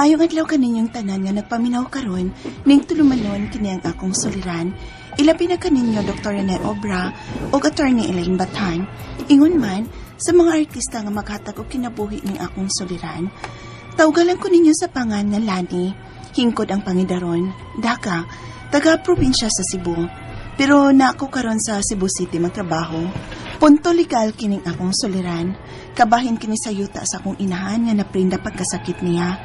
Maayong adlaw kaninyong tanan nga nagpaminaw karon ning tulumanon kini ang akong suliran. Ilabi na kaninyo Dr. Rene Obra ug Attorney Elaine Batan. Ingon man sa mga artista nga maghatag og kinabuhi ning akong suliran. Tawgalan ko ninyo sa pangan nga Lani, hingkod ang pangidaron, Daka, taga probinsya sa Cebu. Pero naako karon sa Cebu City magtrabaho. Punto legal kining akong suliran. Kabahin kini sa yuta sa akong inahan nga naprinda pagkasakit niya.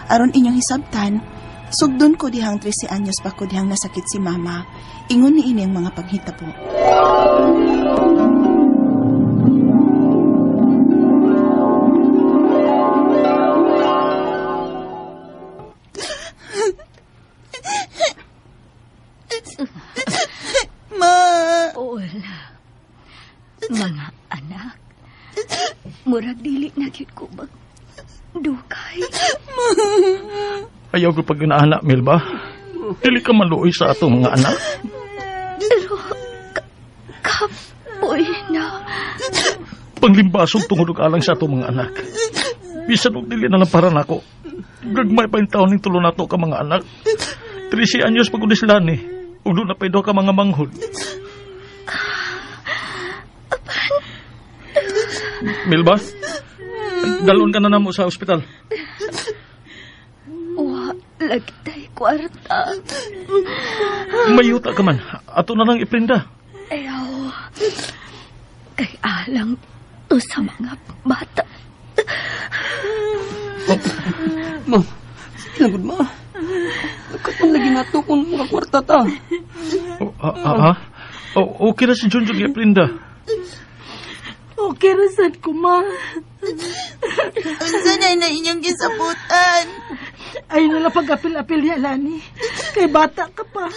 Aron inyong hisabtan, sugdon ko dihang 13 anyos pa ko dihang nasakit si mama. Ingon ni ini ang mga panghitabo. Ma! Wala. Mga anak, murag dili na gyud ko mag dukay. Ayaw ko pag inaanak, Melba. Dili ka maluoy sa atong mga anak. Pero, kapoy na. Panglimbasog tungod og alang sa atong mga anak. Bisan og dili na lang para nako. Gagmay pa yung taon ning tulo nato ka mga anak. 13 anyos pag sila ni. Ug doon na pa ka mga manghod. Melba, dalon ka na namo sa ospital. Wa, lagi tay kwarta. Mayuta ka man. Ato na lang iprinda. Ayaw. Kay alang to sa mga bata. Oh, ma'am, sige lang gud ma. Nagkat man lagi nato kung mga kwarta ta. Oh, Oh, okay na si Junjun iprinda. Okay ra sad ko, ma. Unsa na na inyong gisabutan? Ay nala pag-apil-apil niya, Lani. Kay bata ka pa.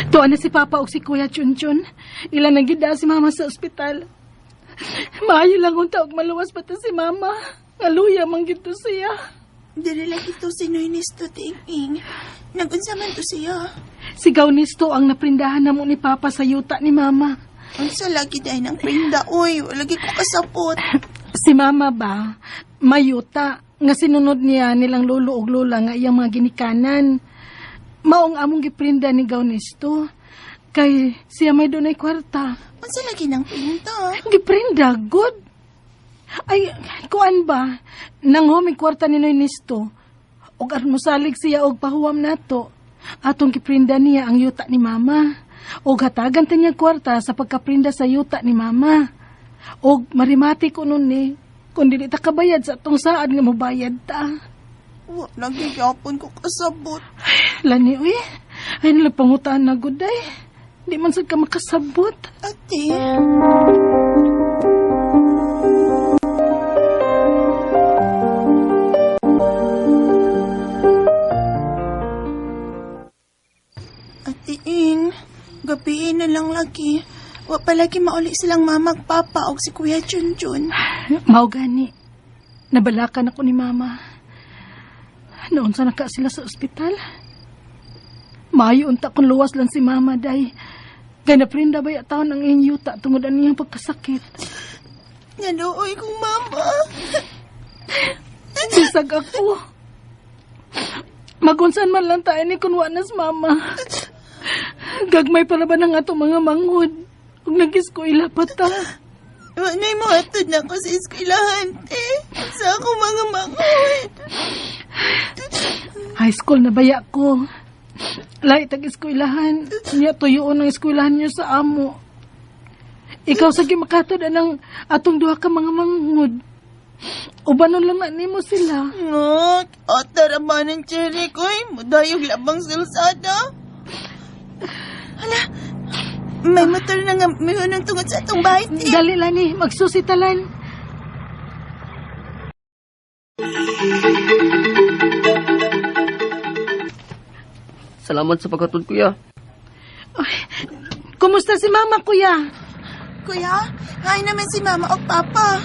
Tuwa na si Papa o si Kuya Chunchun. Ilan ang gida si Mama sa ospital. Maayo lang unta og maluwas pa ta si Mama. Ngaluya man gid to siya. Diri lagi to si Noy Nisto, Ting-ing. Nagunsa man to siya. Sigaw nisto ang naprindahan namo ni Papa sa yuta ni Mama. Unsa lagi dahil ng prinda, oy. Lagi ko kasapot. Si Mama ba, mayuta, nga sinunod niya nilang lolo og lola nga iyang mga ginikanan. Maong among giprinda ni Gaunisto. Kay siya may dunay kwarta. Unsa lagi ng prinda? Giprinda, good. Ay, kuan ba? Nang kwarta ni Noy Nisto. Og aron mosalig siya og pahuwam nato. Atong giprinda niya ang yuta ni Mama. Og hatagan ta niya kwarta sa pagkaprinda sa yuta ni Mama. Og marimati ko nun ni, kung dili ta kabayad sa atong saad nga mobayad ta. Wa lagi gyapon ko kasabot. Lani, uy. Ay, nalapangutaan na gud ay. Di man sad ka makasabot. Ate. Ate Ing, gabiin na lang lagi. Wa pa lagi mauli silang mama ug papa og si Kuya Junjun. Mao gani. Nabalakan ako ni Mama. Noon sa naka sila sa ospital. Maayo unta kung luwas lang si Mama day. Kay naprinda ba taon ang iyang yuta tungod ang iyang pagkasakit. Naluoy kong mama. Bisag ako. Magunsan man lang tayo ni kun wa nas mama. Gagmay para ba ng atong mga manghod? Ug nag-eskwela pa ta. Wa na'y mohatod na ko sa eskwelahan, te. Sa akong mga manghod. High school na baya ko. Lahi tag eskwelahan. Nya tuyoon ang eskwelahan niyo sa amo. Ikaw sa gimakatod anang atong duha ka mga manghod. Ubanon lang na nimo sila. No, otara ba ng cherry koy? Mudayog labang silsada. Hala, may motor na nga mihunong tungod sa atong bahay, te. Dali lani, magsusitalan. Salamat sa pagkatod, kuya. Ay, kumusta si Mama, kuya? Kuya, hi naman si Mama o Papa.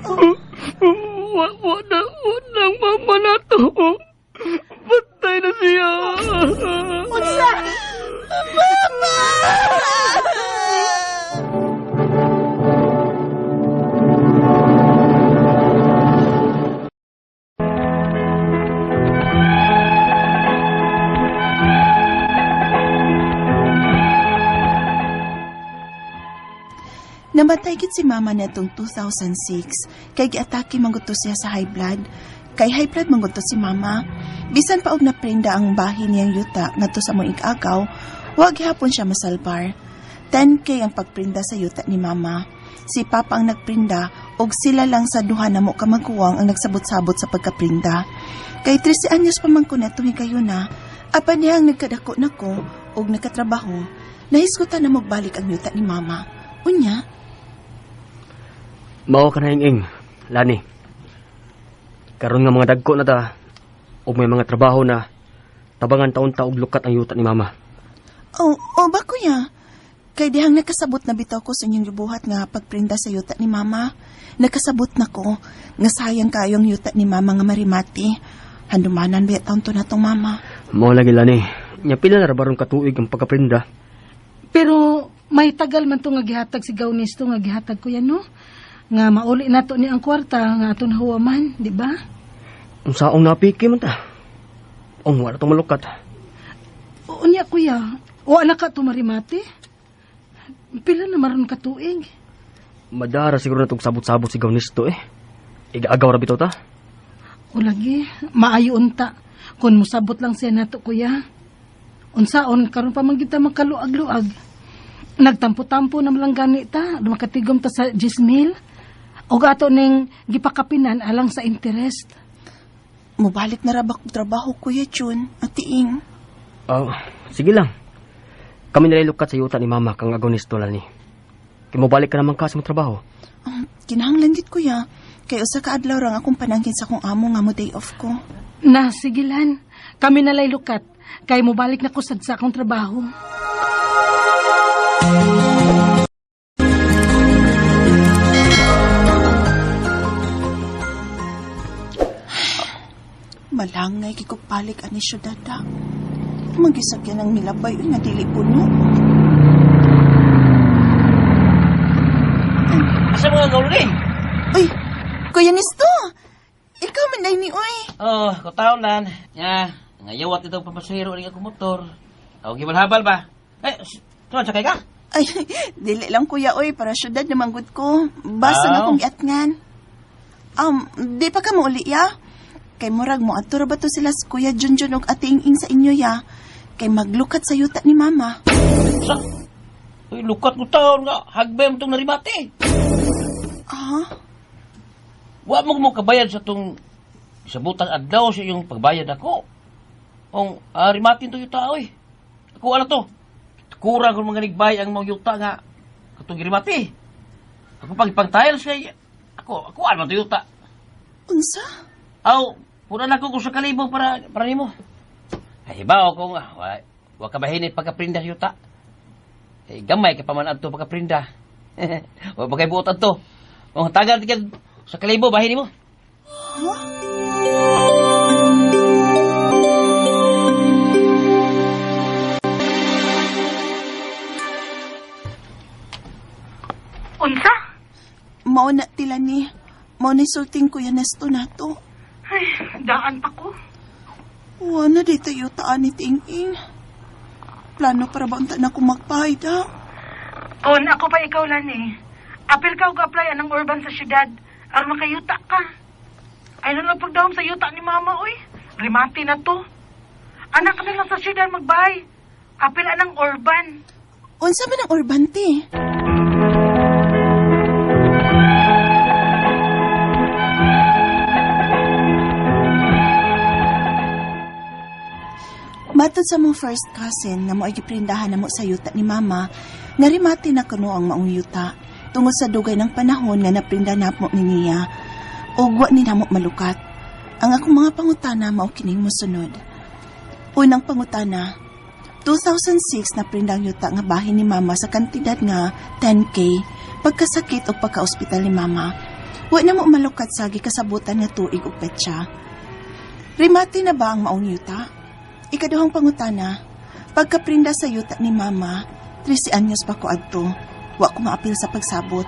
Oh. Wa, wa na, wa na ang mama na to. Patay na siya. Unsa? Mama! Namatay gid si mama niadtong 2006 kay giatake man gud to siya sa high blood. Kay high blood man gud to si mama. Bisan pa og naprinda ang bahin niyang yuta ngadto sa among igagaw, wa gihapon siya masalbar. 10K ang pagprinda sa yuta ni mama. Si papa ang nagprinda og sila lang sa duha namo ka maguwang ang nagsabot-sabot sa pagkaprinda. Kay 13 anyos pa man ko na na, apan niya ang nagkadako nako og nakatrabaho, nahisgutan na mogbalik ang yuta ni mama. Unya, Mao ka na ing Lani. Karon nga mga dagko na ta, ug may mga trabaho na, tabangan taon ta og lukat ang yuta ni mama. Oh, oh ba kuya? Kay dihang nakasabot na bitaw ko sa inyong gibuhat nga pagprinda sa yuta ni mama. Nakasabot na ko nga sayang kayong yuta ni mama nga marimati. Handumanan biya taon to na tong mama. Mao lagi Lani. Nya pila na ra baron katuig ang pagkaprinda. Pero may tagal man to nga gihatag si Gaunisto nga gihatag ko yan, no? Nga mauli na to ni ang kwarta nga aton huwaman, di ba? Unsaong napiki man ta? Ong wala tong malukat. Unya kuya, wa na ka tumarimati. Pila na maron ka tuig. Madara siguro na tong sabot-sabot si Gaunisto eh. Igaagaw ra bitaw ta. O lagi, maayo unta. Kung musabot lang siya nato kuya. Unsaon karon pa man gyud ta magkaluag-luag. Nagtampo-tampo na lang gani ta, makatigom ta sa 10,000. Og ato ning gipakapinan alang sa interest. Mubalik na ra ba kog trabaho kuya Jun at tiing. Oh, sige lang. Kami nila lukat sa yuta ni mama kang Agonisto Lani. Kay mobalik ka naman ka sa imong trabaho. Kinahanglan gid kuya. Kay usa ka adlaw ra ang akong panangkin sa akong amo nga mo day off ko. Na, sige lan. Kami nalay lukat. Kay mobalik na ko sad sa akong trabaho. Malangay kay kog balik ani syudad. Magisakyan ang milabay uy nga dili puno. Asa mga gawin ni? Uy, Kuya Nisto! Ikaw man day ni uy. Oh, kutaon lan. Ya, ngayawat itong pamasahero rin akong motor. Tawag habal ba? Eh, tuwan sakay ka? Ay, dili lang kuya oy, para syudad naman gud ko. Basta nga Ah. akong giatngan. Di pa ka mauli ya? Kay murag mo adto ra ba to sila sa Kuya Junjun og Ate Ing sa inyo ya? Kay maglukat sa yuta ni mama. Sa? Uy, lukat ko taon nga. Hagbay mo itong narimate. Ah, Wa mo mo kabayad sa tong sabutan adlaw sa iyong pagbayad ako. Ong rimatin to yuta oy. Ako ano to? Kurang kung mga nigbay ang mga yuta nga katong girimati. Ako pag ipang tiles kay ako ako ano to yuta. Unsa? Aw, puna na ko kung sa kalibo para para nimo. Ay ba ko nga wa ka bahinit pagkaprinda sa yuta. Eh, gamay ka pa man adto pagkaprinda. Wa pa kay buot adto. Ong tagal tigag sa kalibo bahin nimo. Huh? Unsa? Mao na tila ni. Mao ni sulting Kuya Nesto nato. Ay, daan pa ko. Wa na dito yuta ani Ting-ing. Plano para ba unta na ko magpahid ha? Kon ako pa ikaw lan eh. Apil ka og apply anang urban sa syudad. Aron makayuta ka. Ay lang pagdahom sa yuta ni mama oy. Rimati na to. Anak ka na lang sa syudad magbay. Apil anang urban. Unsa man ang urban ti? Matod sa mong first cousin nga mo ay giprindahan na mo sa yuta ni mama, nga rimati na kuno ang maong yuta tungod sa dugay ng panahon nga naprinda na mo ni niya ug wa ni namo malukat. Ang akong mga pangutana mao kining mosunod. Unang pangutana, 2006 naprinda ang yuta nga bahin ni mama sa kantidad nga 10K pagkasakit o pagka-ospital ni mama. Wa na mo malukat sa gikasabutan nga tuig ug petsa. Remate na ba ang maong yuta? Ikaduhang pangutana, pagkaprinda sa yuta ni Mama, 13 anyos pa ko adto. Wa ko maapil sa pagsabot.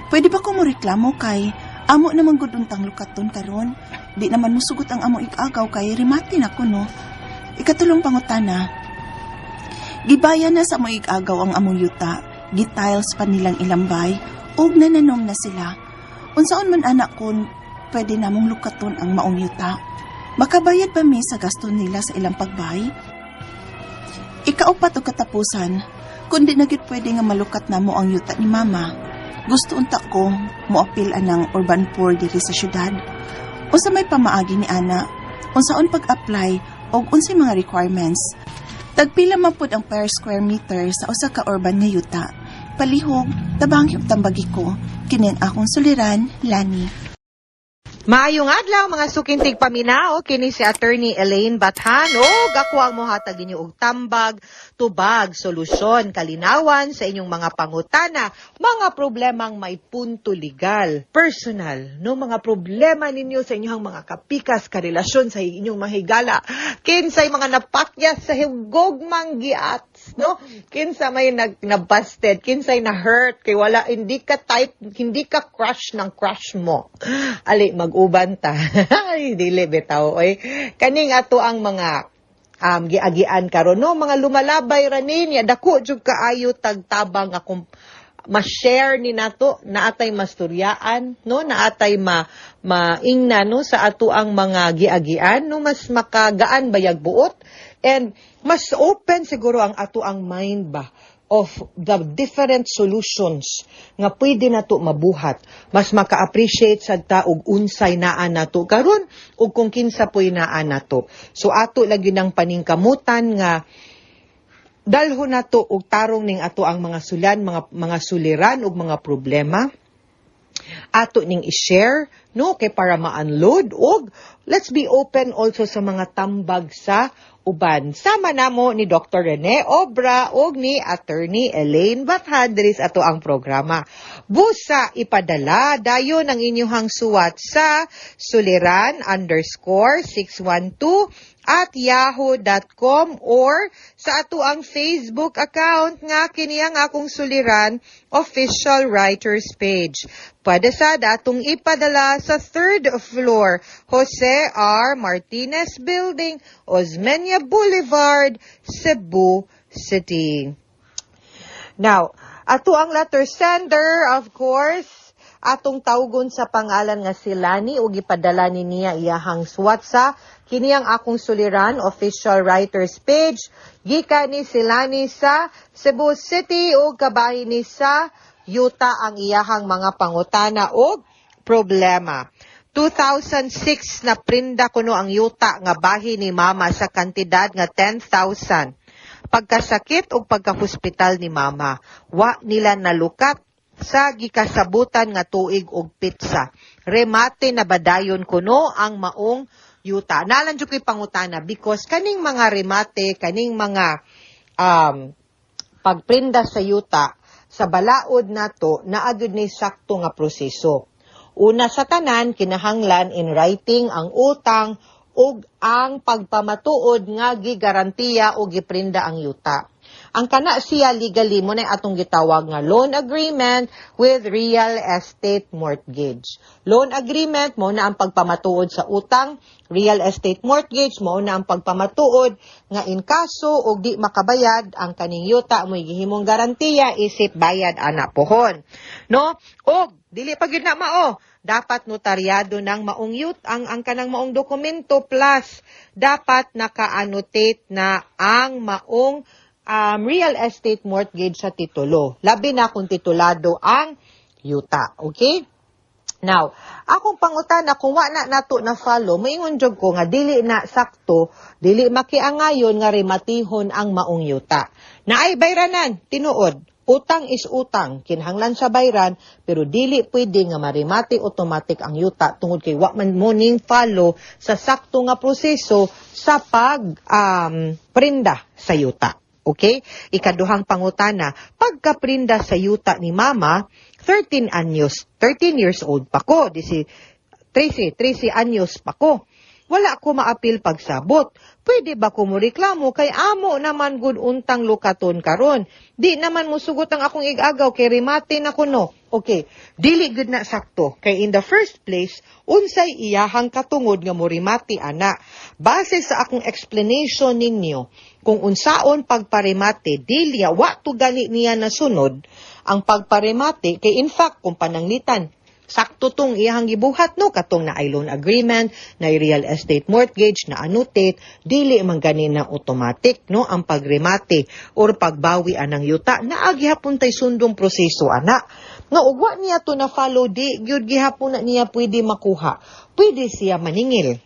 Pwede ba ko mo reklamo kay amo naman gud untang lukaton karon? Di naman musugot ang amo igagaw kay remate na ko, no? Ikatulong pangutana, gibayan na sa amo igagaw ang among yuta, gitiles pa nilang ilambay, ug nananom na sila. Unsaon man anak kon pwede namong lukaton ang maong yuta? Makabayad ba mi sa gasto nila sa ilang pagbay? Ikaupat o katapusan, kundi na gyud pwede nga malukat namo ang yuta ni Mama. Gusto unta ko moapil anang urban poor diri sa syudad. Unsa may pamaagi ni ana? Unsaon pag-apply og unsay mga requirements? Tagpila man pud ang per square meter sa usa ka urban nga yuta? Palihog, tabangi ug tambagi ko. Kini ang akong suliran, Lani. Maayong adlaw, mga suking tigpaminaw, kini si Attorney Elaine Bathan ug ako ang mohatag ninyo og tambag, tubag, solusyon, kalinawan sa inyong mga pangutana, mga problemang may punto legal, personal, no, mga problema ninyo sa inyong mga kapikas, karelasyon sa inyong mahigala, kinsay mga napakyas sa hugogmang giats, no? Kinsa may nag nabusted, kinsay na hurt kay wala, hindi ka type, hindi ka crush ng crush mo. Ali, mag-uban ta. Ay, dili bitaw oy. Kaning ato ang mga giagian karon, no, mga lumalabay ra niya, dako jud kaayo tagtabang akong ma-share ni nato, naatay masturyaan, no, naatay ma maingna, no, sa ato ang mga giagian, no, mas makagaan bayag buot and mas open siguro ang ato ang mind ba of the different solutions nga pwede nato mabuhat, mas maka-appreciate sad ta og unsay naa nato karon ug kung kinsa poy naa nato. So ato lagi nang paningkamutan nga dalho nato og tarong ning ato ang mga sulan, mga suliran ug mga problema. Ato ning i-share, no, kay para ma-unload og let's be open also sa mga tambag sa uban. Sama namo ni Dr. Rene Obra ug ni Attorney Elaine Bathan diri sa ato ang programa. Busa ipadala dayon ang inyong suwat sa suliran_612@yahoo.com or sa ato ang Facebook account nga kini ang Akong Suliran Official Writers Page. Pwede sa atong ipadala sa third floor, Jose R. Martinez Building, Osmeña Boulevard, Cebu City. Now, ato ang letter sender, of course, atong tawgon sa pangalan nga si Lani ug gipadala ni niya iyahang suwat sa kini ang Akong Suliran Official Writers Page. Gikan ni si Lani sa Cebu City ug kabahin ni sa yuta ang iyahang mga pangutana ug problema. 2006 na prinda kuno ang yuta nga bahin ni Mama sa kantidad nga 10,000. Pagkasakit ug pagkahospital ni Mama, wa nila nalukat sa gikasabutan nga tuig ug petsa. Remate na ba dayon kuno ang maong yuta? Naa lang jud ko'y pangutana because kaning mga remate, kaning mga pagprinda sa yuta, sa balaod nato, naa gyud ni sakto nga proseso. Una sa tanan, kinahanglan in writing ang utang ug ang pagpamatuod nga gigarantiya o giprinda ang yuta. Ang kana siya legally mo na atong gitawag nga loan agreement with real estate mortgage. Loan agreement mo na ang pagpamatuod sa utang, real estate mortgage mo na ang pagpamatuod nga in kaso og di makabayad ang kaning yuta mo gihimong garantiya isip bayad ana pohon. No? Og dili pa gyud na mao, dapat notaryado ng maong yut ang kanang maong dokumento, plus dapat naka-annotate na ang maong real estate mortgage sa titulo. Labi na kung titulado ang yuta. Okay? Now, akong pangutana, kung wa na nato na follow, moingon jud ko nga dili na sakto, dili makiangayon nga rematihon ang maong yuta. Naay bayranan, tinuod. Utang is utang, kinahanglan sa bayran, pero dili pwede nga marimate automatic ang yuta tungod kay wa man mo ning follow sa sakto nga proseso sa pag prinda sa yuta. Okay? Ikaduhang pangutana, pagkaprinda sa yuta ni mama, 13 anyos, 13 years old pa ko, disi 13, 13 anyos pa ko. Wala ko maapil pagsabot. Pwede ba ko mo reklamo kay amo naman gud untang lukaton karon? Di naman musugot ang akong igagaw kay remate na kuno. Okay, dili gud na sakto kay in the first place unsay iyahang katungod nga morimate ana. Base sa akong explanation ninyo kung unsaon pagparemate, dili wa to gani niya nasunod ang pagparemate kay in fact kung pananglitan sakto tong iyang gibuhat, no, katong na loan agreement, na real estate mortgage na annotate, dili man gani na automatic, no, ang pagremate or pagbawi anang yuta. Naa gihapon tay sundong proseso ana nga ug wa niya to na follow, di gyud gihapon na niya pwede makuha. Pwede siya maningil,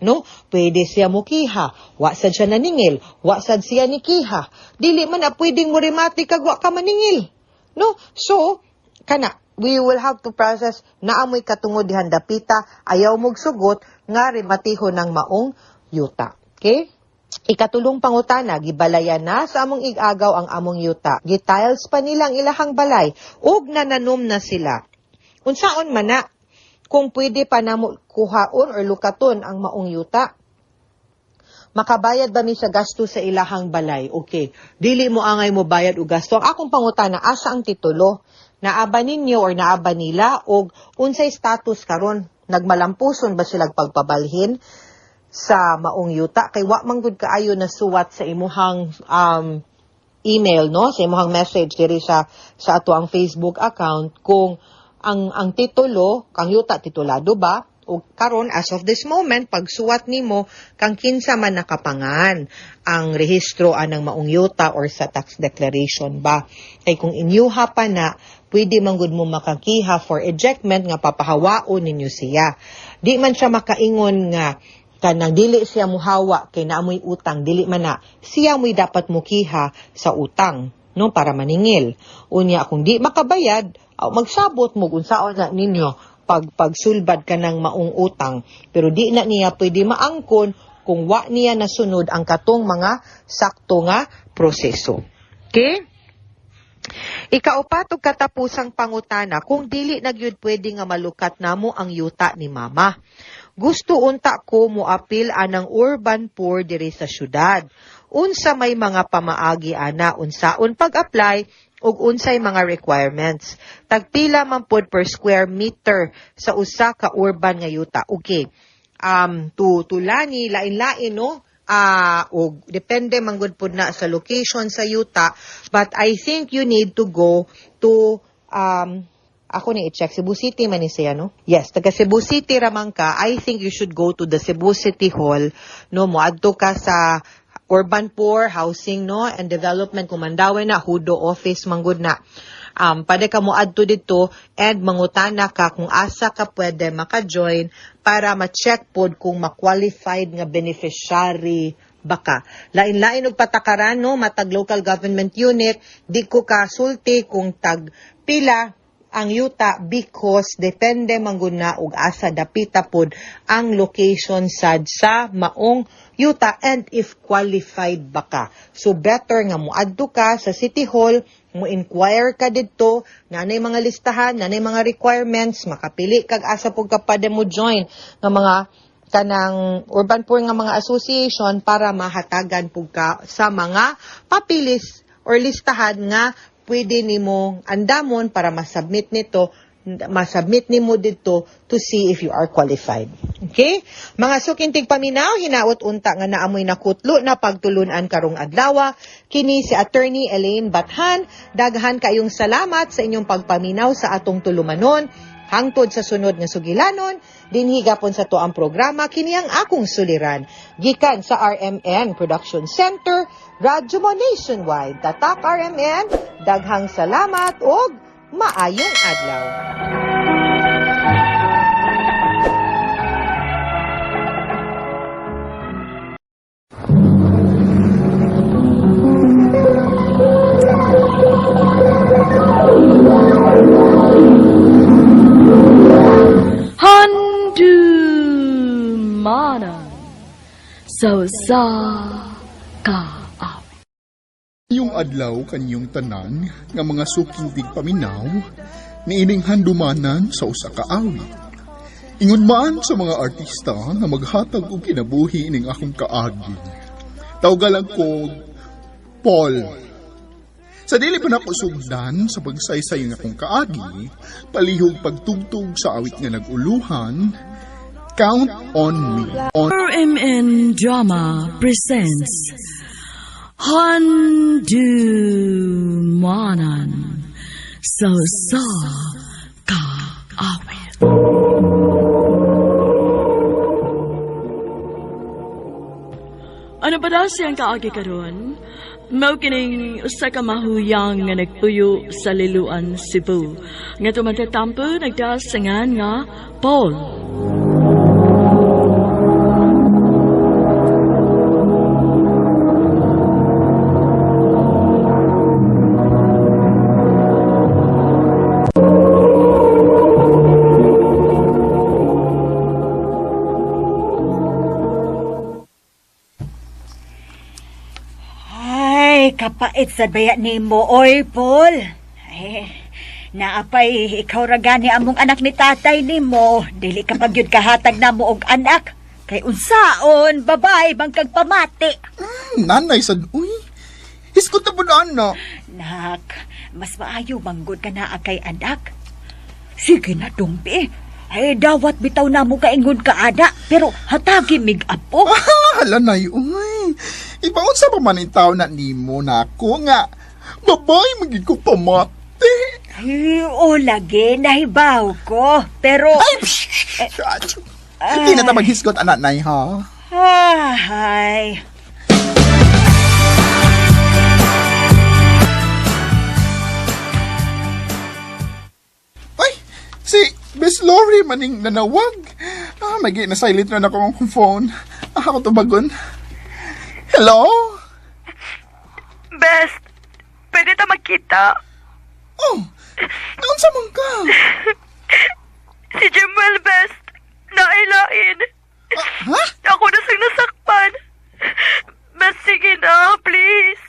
no? Pwede siya mukiha. Wa sad siya naningil, wa sad siya nikiha. Dili man na pwedeng mo remate kag wa ka maningil, no? So kana we will have to process naamoy katungod dihan dapita ayaw mog sugot nga rematiho ng maong yuta. Okay? Ikatulong pangutana, gibalayan na sa among igagaw ang among yuta. Gitiles pa nilang ilahang balay ug nananom na sila. Unsaon man na kung pwede pa namo kuhaon or lukaton ang maong yuta? Makabayad ba mi sa gasto sa ilahang balay? Okay. Dili mo angay mo bayad og gasto. Ang akong pangutana, asa ang titulo? Naa ba ninyo or naa ba nila og unsay status karon? Nagmalampuson ba sila pagpabalhin sa maong yuta? Kay wa man gud kaayo na suwat sa imuhang email, no, sa imuhang message diri sa ato ang Facebook account kung ang titulo kang yuta titulado ba o karon as of this moment pagsuwat nimo kang kinsa man nakapangan ang rehistro anang maong yuta or sa tax declaration ba. Kay kung inyuha pa na, pwede man gud mo makakiha for ejectment nga papahawaon ninyo siya. Di man siya makaingon nga kanang dili siya muhawa kay naamoy utang. Dili man na siya mo'y dapat mukiha sa utang, no, para maningil. Unya kung di makabayad, aw, magsabot mo unsaon na ninyo pag pagsulbad ka ng maong utang, pero di na niya pwede maangkon kung wa niya nasunod ang katong mga sakto nga proseso. Okay? Ikaupat ug katapusang pangutana, kung dili na gyud pwede nga malukat namo ang yuta ni mama. Gusto unta ko moapil anang urban poor diri sa syudad. Unsa may mga pamaagi ana, unsaon pag-apply ug unsay mga requirements? Tagpila man pod per square meter sa usa ka urban nga yuta? Okay. To Lani, lain-lain, no? Og depende man gud pud na sa location sa yuta, but I think you need to go to ako ni i-check, Cebu City man ni siya, no? Yes, taga Cebu City ramang ka. I think you should go to the Cebu City Hall, no? Moadto ka sa Urban Poor Housing, no, and Development kung Mandaue na, HUDO office manggod na. Pwede ka moadto dito and mangutana ka kung asa ka pwede maka-join para ma-check pod kung ma-qualified nga beneficiary baka. Lain-lain og patakaran, no, matag local government unit, di ko kasulti kung tag pila ang yuta because depende man gud na og asa dapita pod ang location sad sa maong yuta and if qualified ba ka. So better nga moadto ka sa City Hall, mo inquire ka didto, nanay mga listahan, nanay mga requirements, makapili kag asa pud ka pwede mo join nga mga kanang urban poor nga mga association para mahatagan pud ka sa mga papilis or listahan nga pwede nimo andamon para masubmit nimo didto to see if you are qualified. Okay? Mga suking tigpaminaw, hinaot unta nga naamoy nakutlo na pagtulunan karong adlaw. Kini si Attorney Elaine Bathan. Daghan kayong salamat sa inyong pagpaminaw sa atong tulumanon. Hangtod sa sunod nga sugilanon, dinhi gapon sa atuang programa, kini ang akong suliran. Gikan sa RMN Production Center, Radyo Mo Nationwide. Tatak RMN, daghang salamat og maayong adlaw. Handumanan sa usa ka adlaw kanyong tanan nga mga suking tigpaminaw niining handumanan sa usa ka awit. Ingon man sa mga artista nga maghatag og kinabuhi ning akong kaagi. Tawgalan ko Paul. Sa dili pa nako sugdan sa pagsaysay ng akong kaagi, palihog pagtugtog sa awit nga nag-uluhan, Count on Me. On RMN Drama presents Handumanan sa Usa Ka Awit. Ano pa daw siyang kaagi karon? Mao kining usa ka mahuyang nga nagpuyo sa Liloan, Cebu. Nga tumatatampo nagdasangan nga Paul. Ay, kapait sa baya nimo, oy, Paul. Ay, naapay, ikaw ra gani among anak ni tatay nimo. Dili ka pagyud kahatag namo og anak. Kay unsaon, babay, bangkag pamati. Nanay sad uy. Hiskot na po na ano. Nak, mas maayo manggod ka na kay anak. Sige na, dumbi. Ay, dawat bitaw na mo kaingon ka, ada. Pero hatagi mig apo. Hala nay uy. Ibaon sa pa man tao na nimo nako nga. Babay magid ko pamati. Ay, o lagi, nahibaw ko. Pero... Ay, psh, Hindi na ta maghisgot anak nay ha. Ay. Ay, si Miss Lori maning nanawag. Ah, magi na silent na ako ang phone. Ah, ako tubagon. Hello? Best, pwede ta magkita. Oh, doon sa man ka? Si Jimuel, Best, nailain. Ah, ha? Ako na siyang nasakpan. Best, sige na, please.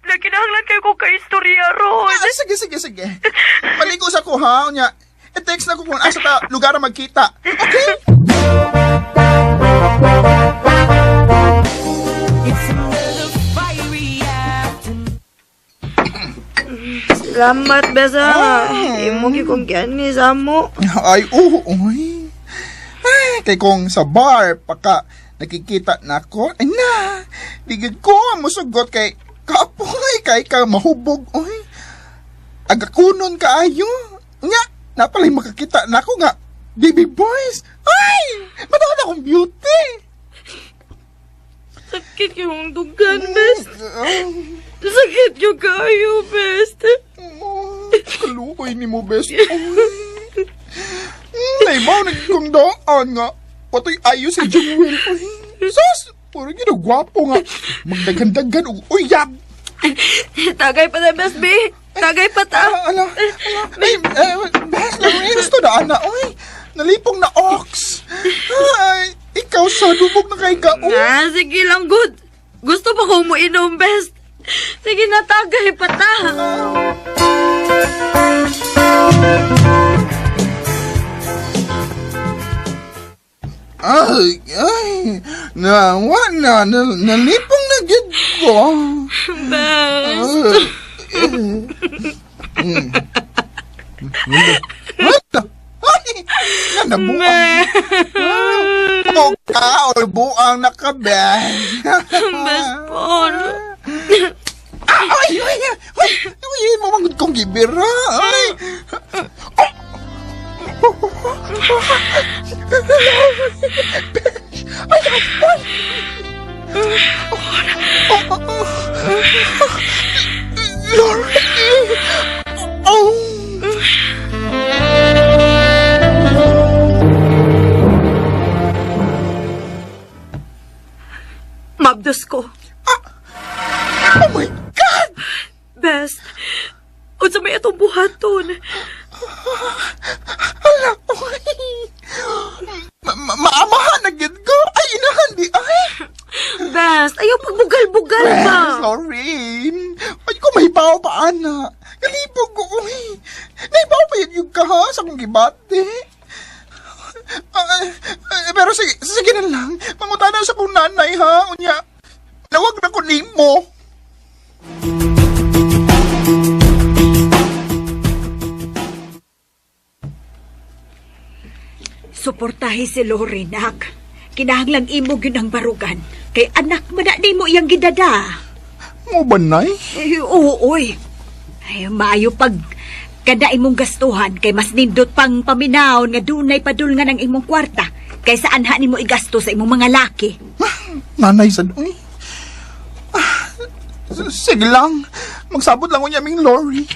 Nagkinahanglan kayo kong kaistorya ron. Ah, sige, sige, sige. Maligo sa ko, ha? Unya, i-text na ko kung asa ta lugar na magkita. Okay? Salamat, Besa. Imo gyud kong giani sa amo. Ay, oo, uy. Ay, kay kung sa bar, paka nakikita na ako, ay na, di gid ko musugot kay kapoy, kay ka mahubog, uy. Agakunon kaayo. Nga, napalay makakita na ako nga, baby boys. Ay, mataon akong beauty. Sakit yung dugan, best. Sakit yung kayo, best. Oh, kalukoy ni mo, best. Uy. Naibaw nagkong daan nga. Patoy ayo si Jewel. Uy, sus! Puro ginagwapo nga. Magdaghan-daghan og uyab. Tagay pa ta, best, B. Tagay pa ta. Ah, ala, ala. Ay, eh, best, Lorraine, to na, ana. Uy, nalipong na ox. Ay, ikaw sa lubog na kay ka. Uy. Ah, sige lang, good. Gusto pa ko mo inom, best. Sige na, tagay pa ta. Ay, ay, nawa na, na, nalipong na gid ko. Best. Ay, nanabuang. Mukha o buang nakabeng. Best, Paul. Ay, ay, ay, ay, mamangod kong gibira. Ay. Ay, ay, ay. Lord. Oh. Mabdos ko. Oh my God! Best. Unsa may atong buhaton? Hala, oy. Maamahan na gid ko. Ay, inahan di ay. Best, ayaw pagbugal-bugal ba? Sorry. Ay, ko mahibaw pa, ana. Kalibog ko, uy. Nahibaw pa yun yung ka, ha, sa akong gibati. Pero sige, sige na lang. Pangutana sa kong nanay, ha? Unya, nawag na ko nimo. Suportahi si Lori, nak. Kinahanglang imo gyud ang barugan. Kay anak man na nimo iyang gidada. Mo ba, nay? Eh, oo, oy. Ay, maayo pag kada imong gastuhan kay mas nindot pang paminaw nga dunay padulngan ang imong kwarta kaysa anha nimo igasto sa imong mga laki. Nanay sad, uy. Sige lang. Magsabot lang unya ming Lori.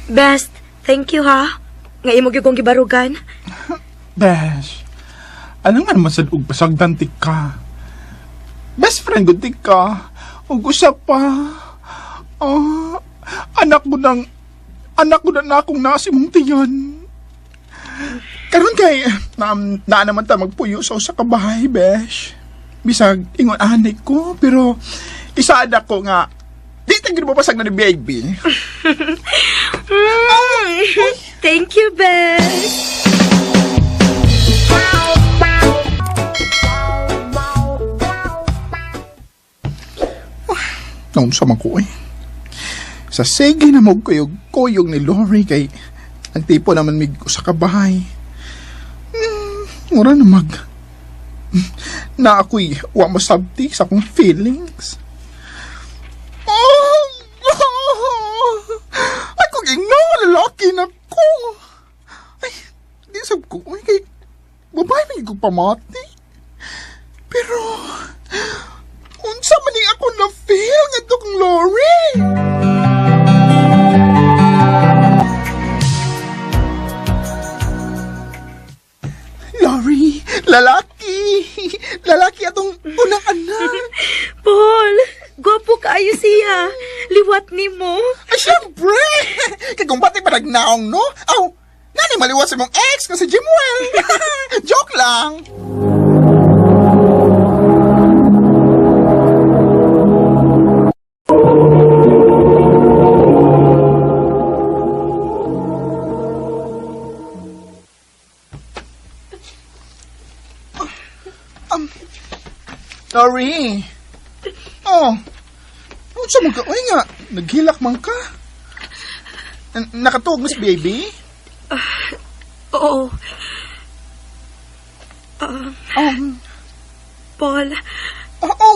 Best, thank you ha. Nga imo gyud kong gibarugan. Besh, ano nga naman sad og pasagdan ti ka? Best friend gud ti ka. Ug usa pa. Ah, anak mo nang anak ko na na akong nasa imong tiyan. Karon kay na, naa naman ta magpuyo sa usa ka bahay, besh. Bisag ingon ani ko, pero isaad ako nga di ta gyud mapasag na ni baby. Thank you, Best. Naunsa man ko eh. Sa sige na mo kuyog-kuyog ni Lori kay nagtipo naman mig usa ka bahay. Mura na mag na ako'y wa masabti sa akong feelings. Oh! Ay, kung ingno, lalaki na ko. Ay, di sab ko, ay, kay babae na ko pamati. Pero, unsa man ni ako na feel ngadto kang Lori? Lori, lalaki. Lalaki atong unang anak. Paul, gwapo kaayo siya. Liwat nimo. Ay, syempre! Kay kung pati pa nagnaong, no? Aw, nani maliwas sa mong ex nga si Jimuel. Joke lang. Sorry. Oh, unsa man ka? Uy nga, naghilak man ka. Nakatuog, Miss Baby? Oo. Paul, Oo.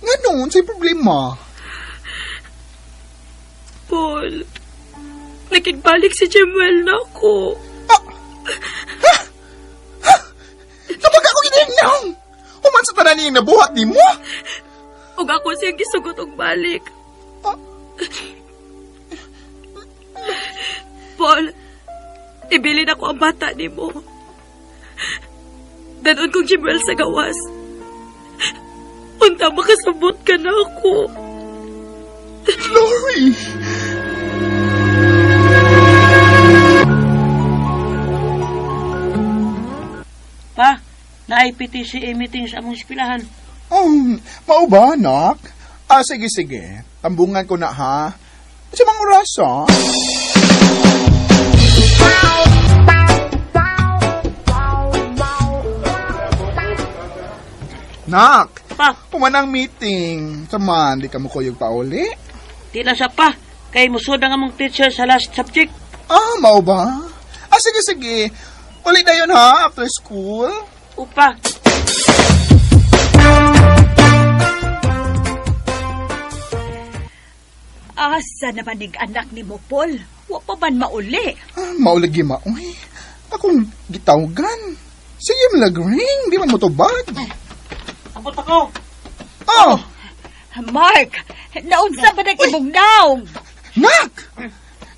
Nga noon, sa'y problema. Paul, nakigbalik si Jemuel na ako. Kapag ako ginignaw, human sa tanan niyang nabuhat ni mo. Ug ako siyang gisugot og balik. Paul, ibilin ako ang bata nimo. Danon kong Jemuel sa gawas. Unta makasabot ka na ako. Lori! Pa, naay PTCA meeting sa among eskwelahan. Oh, mao ba, nak? Ah, sige, sige. Tambungan ko na, ha? Sa mga oras, ha? Nak, Pa, pumanang meeting. Saman, di ka mo kuyog pa uli? di na siya pa. Kay musod ang among teacher sa last subject. Ah, mao ba? Ah, sige, sige. Uli na yun, ha? After school? Upa. Asa naman nig anak ni mo, Paul? Wa pa man mauli. Ah, maulagi ma, uy. Akong gitawgan. Sige, malagring. Di man mo tubag. Abot ako. Oh, Mark, naunsa ba nag imong naong? nak!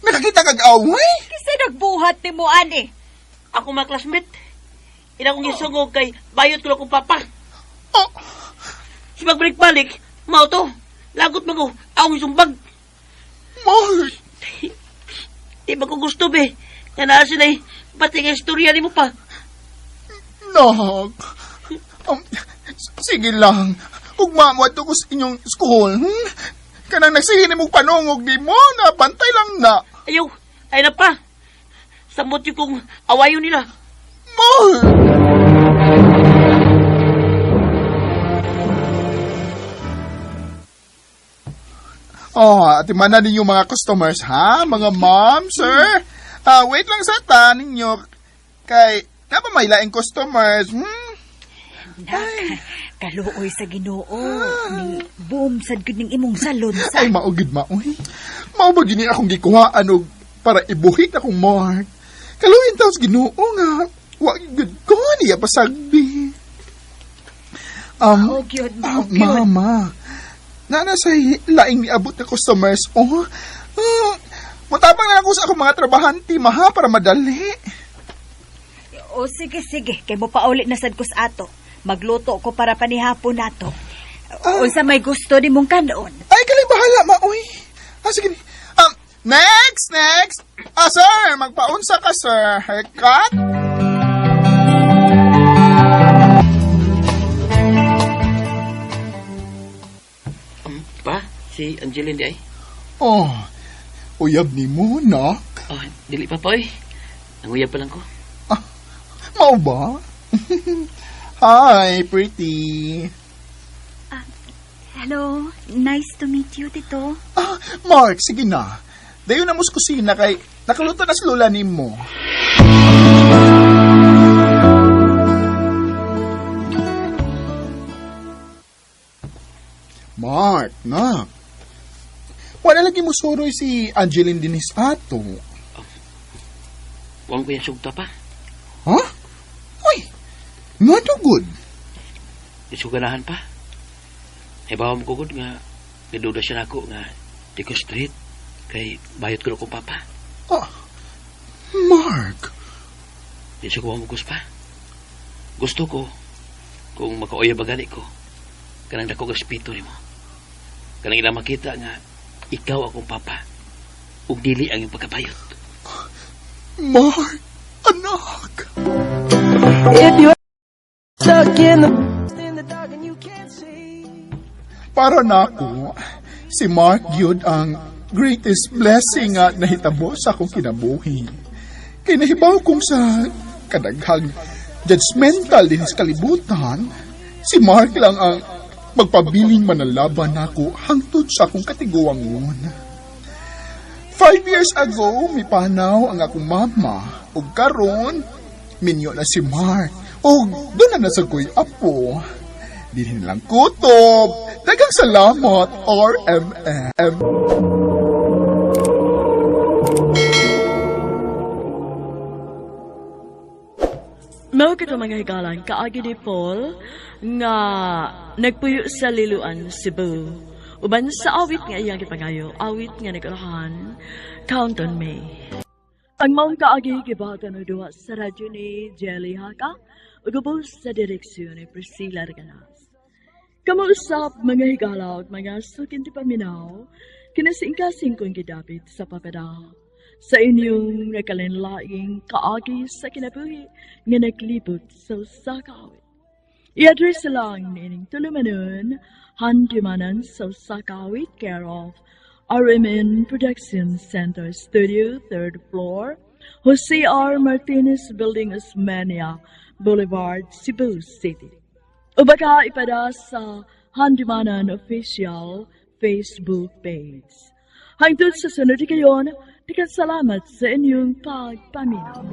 Nakakita kag away? Kisa nagbuhat ni mo ani. Ako mga classmate. Ila kong gisugog kay bayot ko lang kong papa. Oh, Si magbalik-balik, mao to. Lagot mo ko, akong isumbag. Mark! Di ba ko gusto be? Nga naa sila pati nga istorya ni mo pa. Nak, sige lang. Ugma mo ato ko sa inyong school. Kanang nagsige ni mong panungog di mo, na bantay lang na. Ayaw, ay na pa. Samot yung kong awayon nila. Mark! Oh, ati man na ninyo mga customers, ha? Mga ma'am, sir. Ah, wait lang sa ta ninyo. Kay, napa may laing customers? Nak, kaluoy sa Ginoo. Ni boom sad gud ning imong salon sa. Ay, maugid maoy. Mao ba gini akong gikuhaan og para ibuhit akong Mark. Kaluoy taos Ginoo nga. Wa gud ko niya pasagdi. Mao gyud, mao gyud. Mama, nana sa laing niabot na customers, oh. Mutabang na lang ko sa akong mga trabahante, maha, para madali. O sige sige, kay mo pauli na sad ko sa ato. Magluto ko para panihapon nato. Unsa may gusto nimong kanon? Ay, kaling bahala, maoy. Ah, sige. Next, next. Ah, sir, magpaunsa ka, sir. Haircut? Pa, si Angeline di ay. Oh, uyab ni mo, nak. Oh, dili pa pa oy. Nanguyab pa lang ko. Ah, mao ba? Hi, pretty. Hello, nice to meet you, Tito. Ah, Mark, sige na. Dayon na mo sa kusina kay nakaluto na sa lola nimo. Mark, nak. Wala lagi mo suroy si Angeline Dinis ato. Huwag ko yung sugta pa. Ha? Uy, nga to good. Isuganahan pa. Ay bawa mo ko gud nga giduda siya nako nga di ko straight kay bayot ko na kong papa. Ah, Mark. Di siya kuha mo pa. Gusto ko kung makauya ba gani ko kanang dako respeto nimo. Kanang ilang makita nga ikaw akong papa ug dili ang iyong pagkabayot. Mark, anak. If you're stuck in the dark and you can't see. Para nako, si Mark gyud ang greatest blessing nga nahitabo sa akong kinabuhi. Kay nahibaw kong sa kadaghang judgmental din sa kalibutan, si Mark lang ang magpabiling manalaban nako hangtod sa akong katiguangon. 5 years ago, mipanaw ang akong mama ug karon minyo na si Mark ug doon na nasa ko'y apo. Dinhin lang kutob. Daghang salamat, RMM. Mao kito mga higalan kaagi ni Paul nga nagpuyo sa Liloan, Cebu. Uban sa awit nga iyang gipangayo, awit nga nagulahan, Count on Me. Ang maong kaagi gibatan og duha sa radyo ni Jelly Haka ug ubos sa direksyon ni Priscilla Regalas. Kamausap mga higala ug mga sukinti paminaw, kinasingkasing kong gidapit sa papada sa inyong nakalinlaing kaagi sa kinabuhi nga naglibot sa usa ka awit. I-address lang nining tulumanon, handumanan sa usa ka awit, care of RMN Production Center Studio, 3rd floor, Jose R. Martinez Building, Osmeña Boulevard, Cebu City. O baka ipada sa Handumanan Official Facebook page. Hangtod sa sunod kayon, salamat sa inyong pagpaminaw.